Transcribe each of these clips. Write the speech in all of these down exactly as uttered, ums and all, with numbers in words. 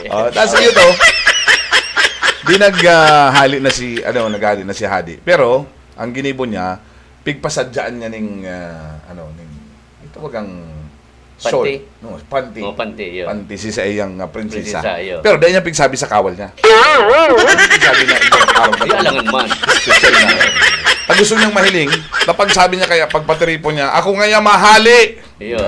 Oh, tas iyo to. Di nag, ah, hali na si, ano, naghali na si Hadi. Pero, ang ginibo niya, pigpasadyaan niya ning, ah, ano, ning, ito bagang short. Panty? No, panty. Oh, panty, yun. Panty si sa iyang, ah, prinsesa. Prinsesa, yun. Pero dahil niya pigsabi sa kawal niya. Pigsabi na ibang araw na Ay, to. Alangan man. Special na. Pag gusto niyang mahiling, napagsabi niya kaya, pagpatiripon niya, "Ako ngaya mahali!" Iyo.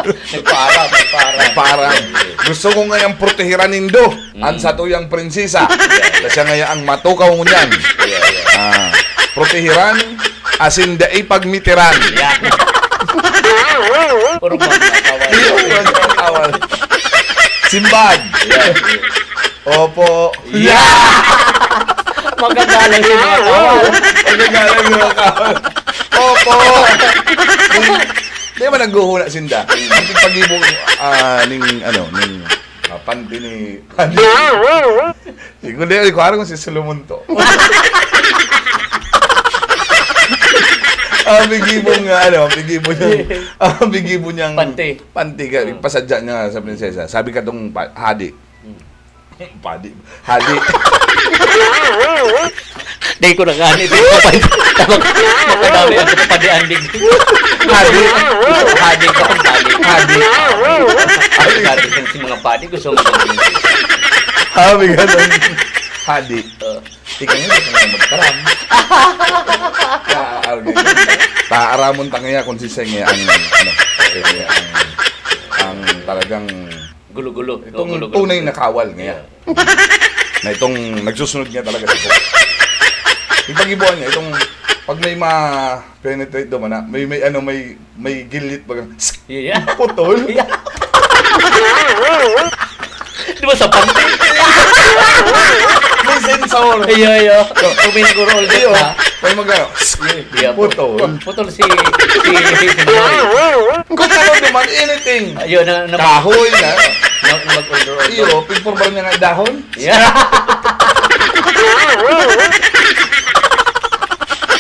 Nagpaarap, nagpaarap. Nagpaarap. Gusto ko ngayang protehiran nindo, Mm. an satuyang prinsesa. Yeah, yeah. Kasi siya ngaya ang matukaw ngunyan. Yeah, yeah. Ah, protehiran, asin dai pagmitiran. Yeah. Puro mga kawal. Iyo, puro mga kawal. Simbag. Yeah. Opo. Yeah! Magagalang si mga kawal. Magagalang si mga kawal. Opo. Di, di ba naghuhuna sinda? Ang pag-ibong, ah, ning, ano, ning, ah, panty ni, Siguro, di, di ko aram kung si Solomon to. Ah, bigibong, ah, ano, bigibong niyang, ah, bigibong niyang Panty. Panty, ka, Mm. pasadya niya sa prinsesa. Sabi ka tong pa-, hadi. Mm. Padi. Hadi. Dai ko na gani, di ko pa, makadami ang kapadian, di. Hadi. Hadi ka, ang hadi. Hadi. Ay, sabi ko, si mga padi, gusto mo maging prinsesa. Sabi ka nun, hadi. Oh. Ikaw nga, gusto mo magkaram. Kaya, ano, taaramon ta ngaya kung si Senge ang, ano, Senge ang, ang talagang Gulo-gulo. Itong Gulo-gulo. Tunay na kawal ngaya. Yeah. Na itong nagsusunod nga talaga sa buhay. Yung pag-ibuan niya, itong pag may ma-penetrate daw man na, may, may ano, may, may gilit bagang, Yeah. putol. Yeah. Di ba sa panty? May sensor. Iyo, iyo. Tumisiguro all Iyo. that, ha? May mag-ano, Yeah, yeah. Putol. Putol si, si, si Manoy. Kung ano naman, anything. Ayun, na, na, Kahoy na. Na, na mag-order-order. Iyo, pigpurbar niya nga dahon. Yeah.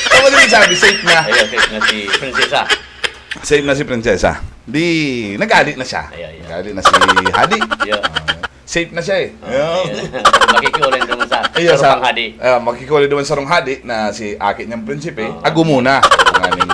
Tama din sabi, safe na. Ayun, safe na si Prinsesa. Safe na si Prinsesa. Di, nag-ali na siya. Ayun, ayun. Nag-ali na si Hadi. Yeah. Ah, safe na siya eh. Ah, Ayun. ayun. Makikiulay naman sa Iyo, sarong sa, hadi. Ah, makikiulay naman sa sarong hadi na si aki niyang prinsipe. Oo. Agumuna. Nganing